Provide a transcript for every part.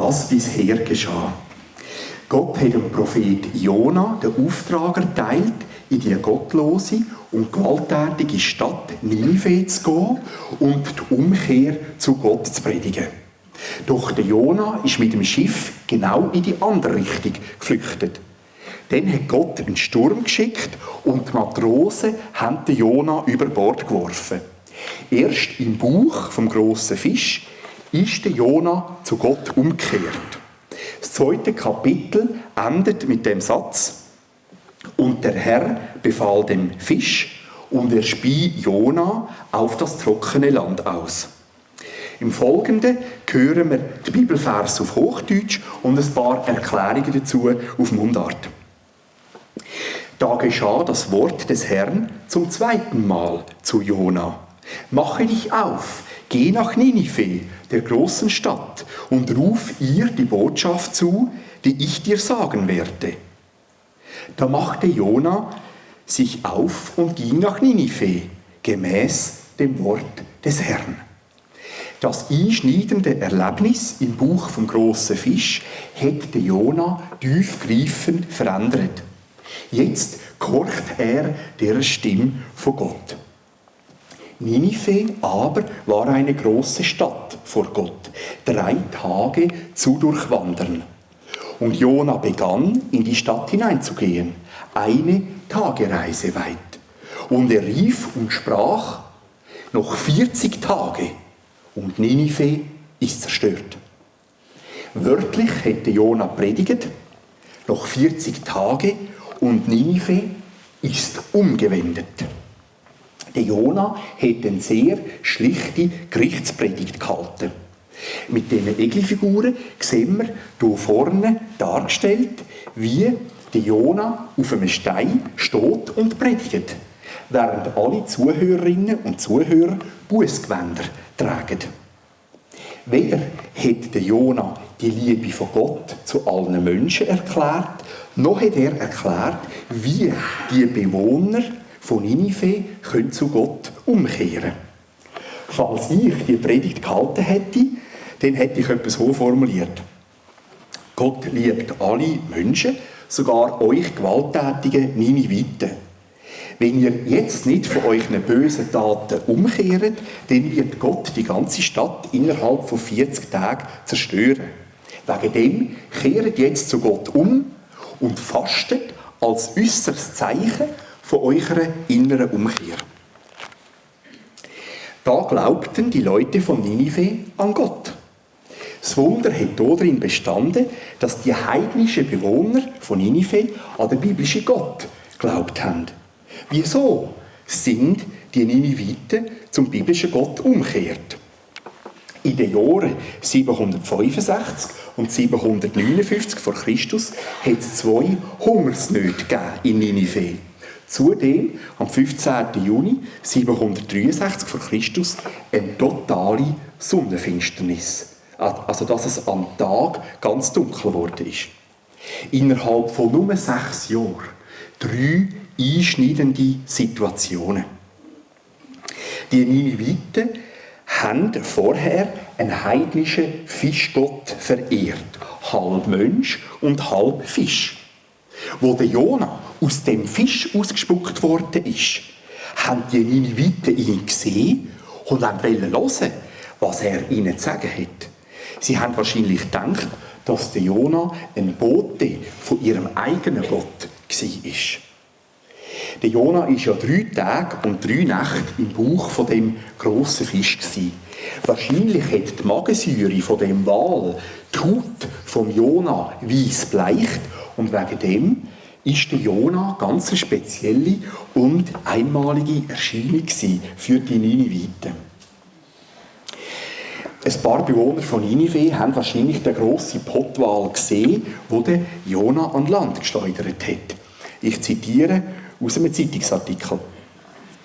was bisher geschah. Gott hat dem Prophet Jona den Auftrag erteilt, in die gottlose und gewalttätige Stadt Ninive zu gehen und die Umkehr zu Gott zu predigen. Doch der Jona ist mit dem Schiff genau in die andere Richtung geflüchtet. Dann hat Gott einen Sturm geschickt und die Matrosen haben den Jona über Bord geworfen. Erst im Bauch vom grossen Fisch ist der Jona zu Gott umgekehrt. Das 2. Kapitel endet mit dem Satz: Und der Herr befahl dem Fisch, und er spie Jona auf das trockene Land aus. Im Folgenden hören wir die Bibelvers auf Hochdeutsch und ein paar Erklärungen dazu auf Mundart. Da geschah das Wort des Herrn zum 2. Mal zu Jona. Mache dich auf, geh nach Ninive, der großen Stadt, und ruf ihr die Botschaft zu, die ich dir sagen werde. Da machte Jona sich auf und ging nach Ninive, gemäß dem Wort des Herrn. Das einschneidende Erlebnis im Bauch vom grossen Fisch hat Jona tiefgreifend verändert. Jetzt gehorcht er der Stimme von Gott. Ninive aber war eine große Stadt vor Gott, 3 Tage zu durchwandern. Und Jona begann, in die Stadt hineinzugehen, 1 Tagereise weit. Und er rief und sprach: Noch 40 Tage, und Ninive ist zerstört. Wörtlich hätte Jona predigt: Noch 40 Tage, und Ninive ist umgewendet. Der Jona hat eine sehr schlichte Gerichtspredigt gehalten. Mit diesen Egelfiguren sehen wir hier vorne dargestellt, wie der Jona auf einem Stein steht und predigt, während alle Zuhörerinnen und Zuhörer Bußgewänder tragen. Weder hat der Jona die Liebe von Gott zu allen Menschen erklärt, noch hat er erklärt, wie die Bewohner von Ninive können zu Gott umkehren können. Falls ich die Predigt gehalten hätte, dann hätte ich etwas so formuliert: Gott liebt alle Menschen, sogar euch gewalttätigen Niniviten. Wenn ihr jetzt nicht von euren bösen Taten umkehrt, dann wird Gott die ganze Stadt innerhalb von 40 Tagen zerstören. Wegen dem kehrt jetzt zu Gott um und fastet als äußeres Zeichen von eurer inneren Umkehr. Da glaubten die Leute von Ninive an Gott. Das Wunder hat darin bestanden, dass die heidnischen Bewohner von Ninive an den biblischen Gott geglaubt haben. Wieso sind die Niniviten zum biblischen Gott umgekehrt? In den Jahren 765 und 759 vor Christus hat es 2 Hungersnöte in Ninive. Zudem am 15. Juni 763 vor Christus eine totale Sonnenfinsternis. Also dass es am Tag ganz dunkel geworden ist. Innerhalb von nur 6 Jahren 3 einschneidende Situationen. Die Niniviten haben vorher einen heidnischen Fischgott verehrt, halb Mensch und halb Fisch. Wo der Jona aus dem Fisch ausgespuckt worden ist, haben die Niniviten ihn gesehen und wollten hören, was er ihnen zu sagen hat. Sie haben wahrscheinlich gedacht, dass der Jona ein Bote von ihrem eigenen Gott war. Der Jona war ja 3 Tage und 3 Nächte im Bauch von dem grossen Fisch. Wahrscheinlich hat die Magensäure von dem Wal die Haut vom Jona weiss bleicht und wegen dem ist der Jona ganz eine spezielle und einmalige Erscheinung für die Niniviten. Ein paar Bewohner von Ninive haben wahrscheinlich den grossen Pottwal gesehen, wo der Jona an Land geschleudert hat. Ich zitiere aus einem Zeitungsartikel.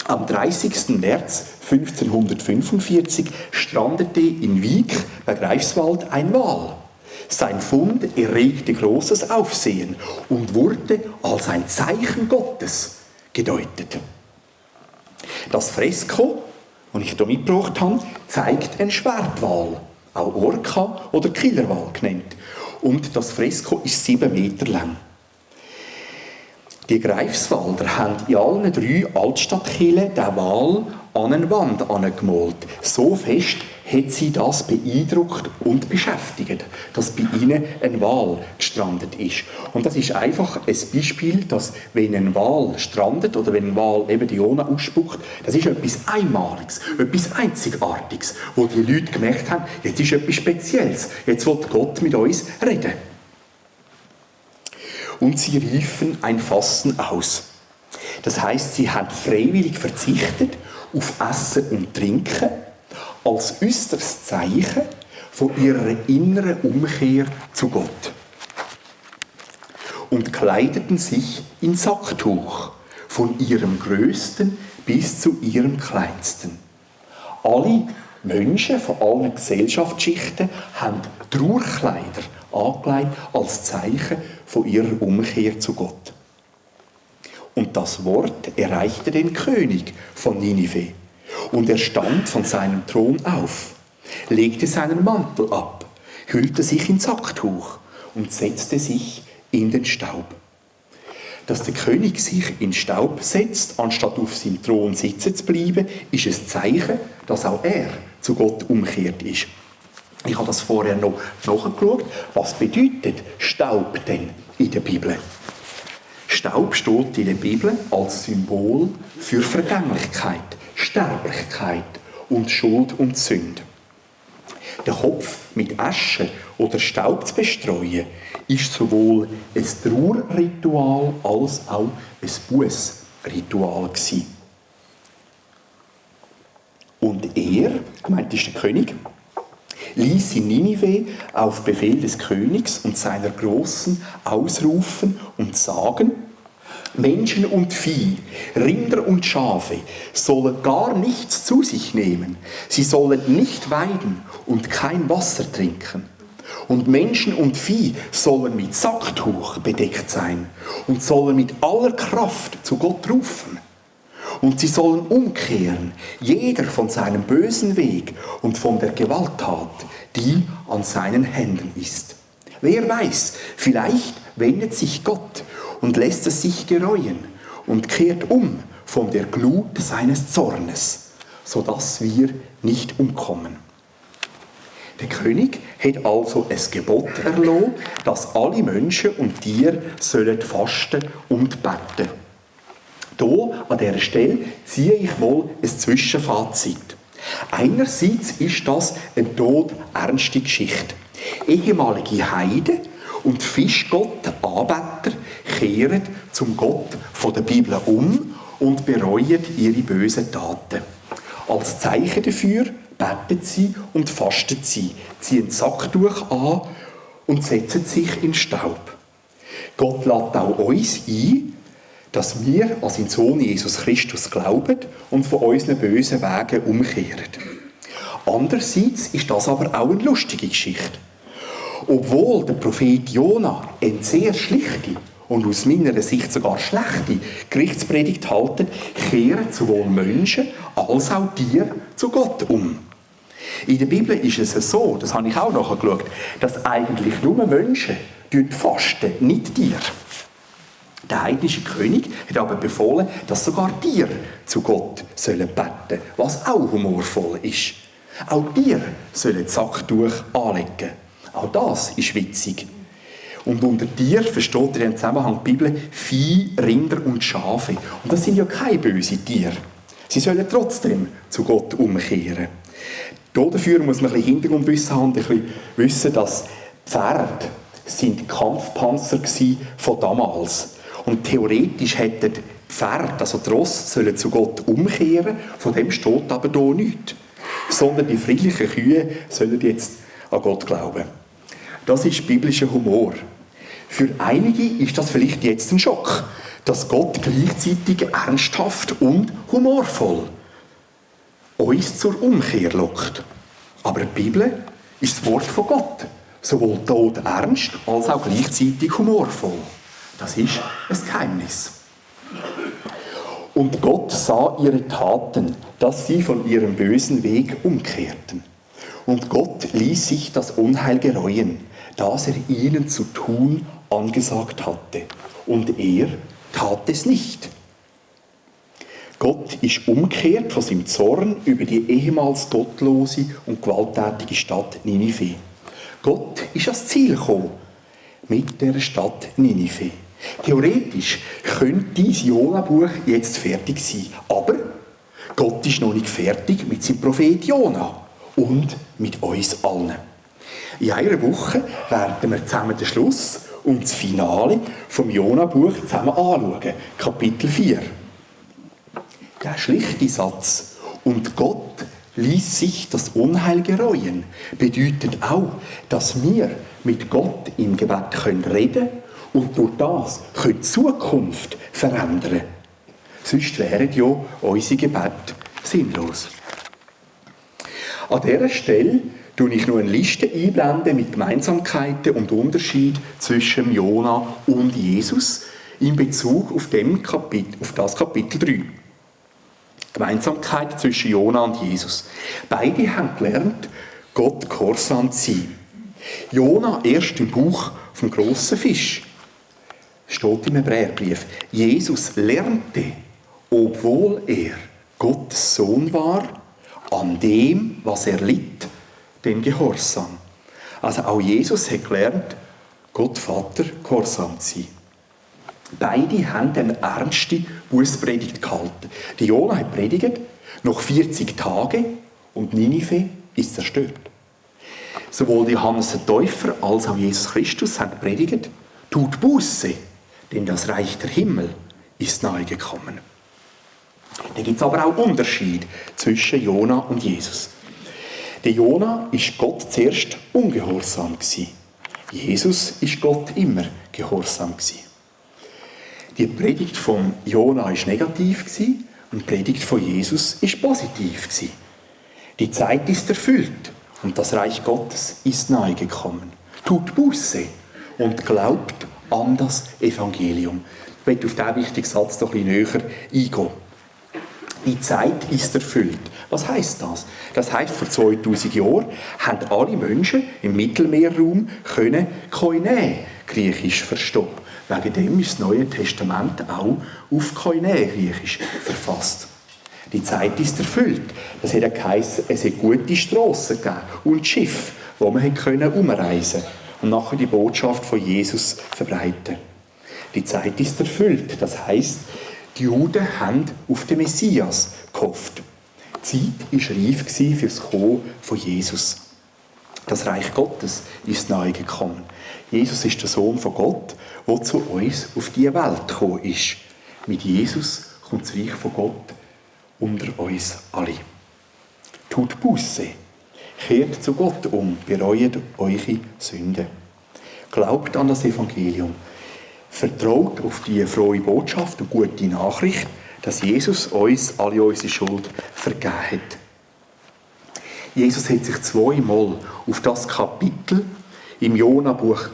Am 30. März 1545 strandete in Wiek bei Greifswald ein Wal. Sein Fund erregte großes Aufsehen und wurde als ein Zeichen Gottes gedeutet. Das Fresko, das ich hier mitgebracht habe, zeigt einen Schwertwal auch Orca oder Killerwal genannt. Und das Fresko ist 7 Meter lang. Die Greifswalder haben in allen 3 Altstadtkirchen den Wal an eine Wand angemalt. So fest hat sie das beeindruckt und beschäftigt, dass bei ihnen ein Wal gestrandet ist. Und das ist einfach ein Beispiel, dass wenn ein Wal strandet oder wenn ein Wal eben die Ionen ausspuckt, das ist etwas Einmaliges, etwas Einzigartiges, wo die Leute gemerkt haben, jetzt ist etwas Spezielles, jetzt will Gott mit uns reden. Und sie riefen ein Fasten aus. Das heisst, sie haben freiwillig verzichtet auf Essen und Trinken als äußeres Zeichen von ihrer inneren Umkehr zu Gott. Und kleideten sich in Sacktuch, von ihrem Größten bis zu ihrem Kleinsten. Alle Menschen von allen Gesellschaftsschichten haben Trauerkleider angelegt als Zeichen von ihrer Umkehr zu Gott. Und das Wort erreichte den König von Ninive. Und er stand von seinem Thron auf, legte seinen Mantel ab, hüllte sich in Sacktuch und setzte sich in den Staub. Dass der König sich in Staub setzt, anstatt auf seinem Thron sitzen zu bleiben, ist ein Zeichen, dass auch er zu Gott umgekehrt ist. Ich habe das vorher noch nachgeschaut. Was bedeutet Staub denn in der Bibel? Staub steht in der Bibel als Symbol für Vergänglichkeit, Sterblichkeit und Schuld und Sünde. Den Kopf mit Asche oder Staub zu bestreuen, ist sowohl ein Trauerritual als auch ein Bußritual gewesen. Und er, gemeint ist der König, ließ in Ninive auf Befehl des Königs und seiner Großen ausrufen und sagen: Menschen und Vieh, Rinder und Schafe sollen gar nichts zu sich nehmen. Sie sollen nicht weiden und kein Wasser trinken. Und Menschen und Vieh sollen mit Sacktuch bedeckt sein und sollen mit aller Kraft zu Gott rufen. Und sie sollen umkehren, jeder von seinem bösen Weg und von der Gewalttat, die an seinen Händen ist. Wer weiß, vielleicht wendet sich Gott und lässt es sich gereuen und kehrt um von der Glut seines Zornes, sodass wir nicht umkommen. Der König hat also ein Gebot erlassen, dass alle Menschen und Tiere sollen fasten und beten. Hier, an dieser Stelle, ziehe ich mal ein Zwischenfazit. Einerseits ist das eine todernste Geschichte. Ehemalige Heiden und Fischgott-Anbeter kehren zum Gott von der Bibel um und bereuen ihre bösen Taten. Als Zeichen dafür beten sie und fasten sie, ziehen Sacktuch an und setzen sich in Staub. Gott lädt auch uns ein, dass wir an seinen Sohn Jesus Christus glauben und von unseren bösen Wegen umkehren. Andererseits ist das aber auch eine lustige Geschichte. Obwohl der Prophet Jona eine sehr schlichte und aus meiner Sicht sogar schlechte Gerichtspredigt halten, kehren sowohl Menschen als auch Tiere zu Gott um. In der Bibel ist es so, das habe ich auch nachgeschaut, dass eigentlich nur Menschen fasten, nicht Tiere. Der heidnische König hat aber befohlen, dass sogar Tiere zu Gott sollen beten, was auch humorvoll ist. Auch Tiere sollen Sacktuch anlegen. Auch das ist witzig. Und unter Tier versteht ihr im Zusammenhang die Bibel Vieh, Rinder und Schafe. Und das sind ja keine bösen Tiere. Sie sollen trotzdem zu Gott umkehren. Dafür muss man ein bisschen Hintergrundwissen haben, ein bisschen wissen, dass Pferde sind Kampfpanzer von damals. Und theoretisch hätten die Pferde, also die Rosse, sollen zu Gott umkehren. Von dem steht aber hier nichts. Sondern die friedlichen Kühe sollen jetzt an Gott glauben. Das ist biblischer Humor. Für einige ist das vielleicht jetzt ein Schock, dass Gott gleichzeitig ernsthaft und humorvoll uns zur Umkehr lockt. Aber die Bibel ist das Wort von Gott, sowohl tot ernst als auch gleichzeitig humorvoll. Das ist ein Geheimnis. Und Gott sah ihre Taten, dass sie von ihrem bösen Weg umkehrten. Und Gott ließ sich das Unheil gereuen, das er ihnen zu tun angesagt hatte. Und er tat es nicht. Gott ist umgekehrt von seinem Zorn über die ehemals gottlose und gewalttätige Stadt Ninive. Gott ist ans Ziel gekommen mit der Stadt Ninive. Theoretisch könnte das Jona-Buch jetzt fertig sein, aber Gott ist noch nicht fertig mit seinem Prophet Jona und mit uns allen. In einer Woche werden wir zusammen den Schluss und das Finale vom Jona-Buch zusammen anschauen, Kapitel 4. Der schlichte Satz «Und Gott ließ sich das Unheil gereuen» bedeutet auch, dass wir mit Gott im Gebet reden können und durch das die Zukunft verändern können. Sonst wären ja unsere Gebete sinnlos. An dieser Stelle blende ich noch eine Liste einblenden mit Gemeinsamkeiten und Unterschieden zwischen Jona und Jesus in Bezug auf das Kapitel 3. Gemeinsamkeit zwischen Jona und Jesus. Beide haben gelernt, Gott gehorsam zu sein. Jona erst im Bauch vom grossen Fisch. Steht im Hebräerbrief. Jesus lernte, obwohl er Gottes Sohn war, an dem, was er litt, den Gehorsam. Also auch Jesus hat gelernt, Gott Vater gehorsam zu sein. Beide haben eine ernste Bußpredigt gehalten. Die Jona hat predigt, noch 40 Tage und Ninive ist zerstört. Sowohl Johannes der Täufer als auch Jesus Christus haben predigt, tut Buße, denn das Reich der Himmel ist nahe gekommen. Da gibt es aber auch Unterschiede zwischen Jona und Jesus. Der Jona ist Gott zuerst ungehorsam gewesen. Jesus ist Gott immer gehorsam gewesen. Die Predigt von Jona war negativ und die Predigt von Jesus war positiv. Die Zeit ist erfüllt und das Reich Gottes ist nahe gekommen. Tut Buße und glaubt an das Evangelium. Ich möchte auf diesen wichtigen Satz noch ein bisschen näher eingehen. Die Zeit ist erfüllt. Was heisst das? Das heisst, vor 2000 Jahren haben alle Menschen im Mittelmeerraum Koine, Griechisch, verstehen. Wegen dem ist das Neue Testament auch auf Koine, Griechisch, verfasst. Die Zeit ist erfüllt. Das hat geheißen, es hat gute Strassen gegeben und Schiffe, wo man umreisen konnte und nachher die Botschaft von Jesus verbreiten. Die Zeit ist erfüllt. Das heisst, die Juden haben auf den Messias gehofft. Die Zeit war reif für das Kommen von Jesus. Das Reich Gottes ist nahe gekommen. Jesus ist der Sohn von Gott, der zu uns auf diese Welt gekommen ist. Mit Jesus kommt das Reich von Gott unter uns alle. Tut Buße, kehrt zu Gott um, bereut eure Sünden. Glaubt an das Evangelium. Vertraut auf die frohe Botschaft und gute Nachricht, dass Jesus uns alle unsere Schuld vergeben hat. Jesus hat sich 2-mal auf das Kapitel im Jona-Buch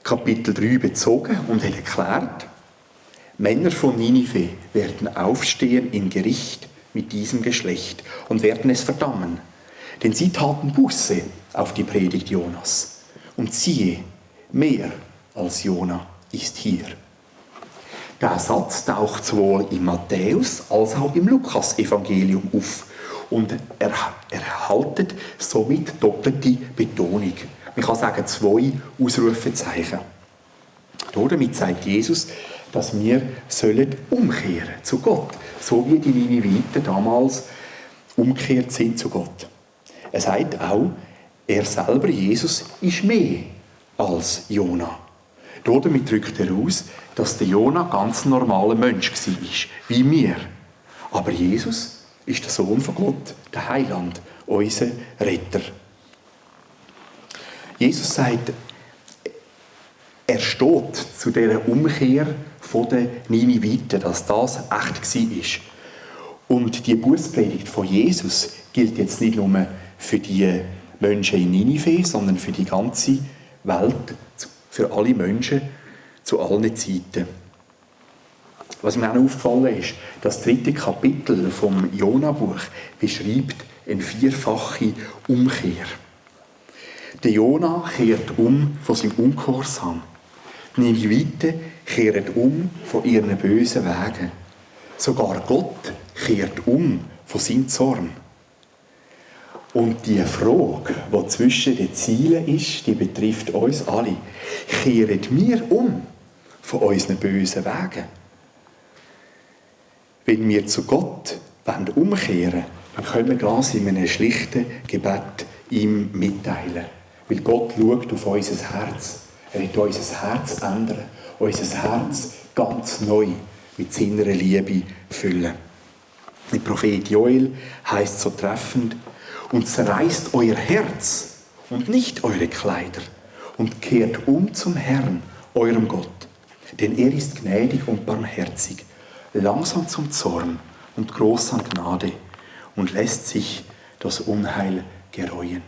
Kapitel 3 bezogen und hat erklärt, Männer von Ninive werden aufstehen im Gericht mit diesem Geschlecht und werden es verdammen. Denn sie taten Buße auf die Predigt Jonas. Und siehe, mehr als Jona ist hier. Der Satz taucht sowohl im Matthäus als auch im Lukas-Evangelium auf und erhaltet somit doppelte Betonung. Man kann sagen, 2 Ausrufezeichen. Damit sagt Jesus, dass wir umkehren zu Gott, so wie die Niniviten damals umgekehrt sind zu Gott. Er sagt auch, er selber, Jesus, ist mehr als Jona. Damit drückt er aus, dass der Jona ganz ein normaler Mensch war, wie wir. Aber Jesus ist der Sohn von Gott, der Heiland, unser Retter. Jesus sagt, er steht zu dieser Umkehr der Niniviten, dass das echt war. Und die Bußpredigt von Jesus gilt jetzt nicht nur für die Menschen in Ninive, sondern für die ganze Welt, für alle Menschen zu allen Zeiten. Was mir auch aufgefallen ist, das 3. Kapitel vom Jona-Buch beschreibt eine vierfache Umkehr. Der Jona kehrt um von seinem Ungehorsam. Die Niniviten kehren um von ihren bösen Wegen. Sogar Gott kehrt um von seinem Zorn. Und die Frage, die zwischen den Zielen ist, die betrifft uns alle. Kehren wir um von unseren bösen Wegen? Wenn wir zu Gott umkehren wollen, dann können wir das in einem schlichten Gebet ihm mitteilen. Weil Gott schaut auf unser Herz. Er wird unser Herz ändern, unser Herz ganz neu mit seiner Liebe füllen. Der Prophet Joel heißt so treffend: und zerreißt euer Herz und nicht eure Kleider und kehrt um zum Herrn, eurem Gott. Denn er ist gnädig und barmherzig, langsam zum Zorn und groß an Gnade und lässt sich das Unheil gereuen.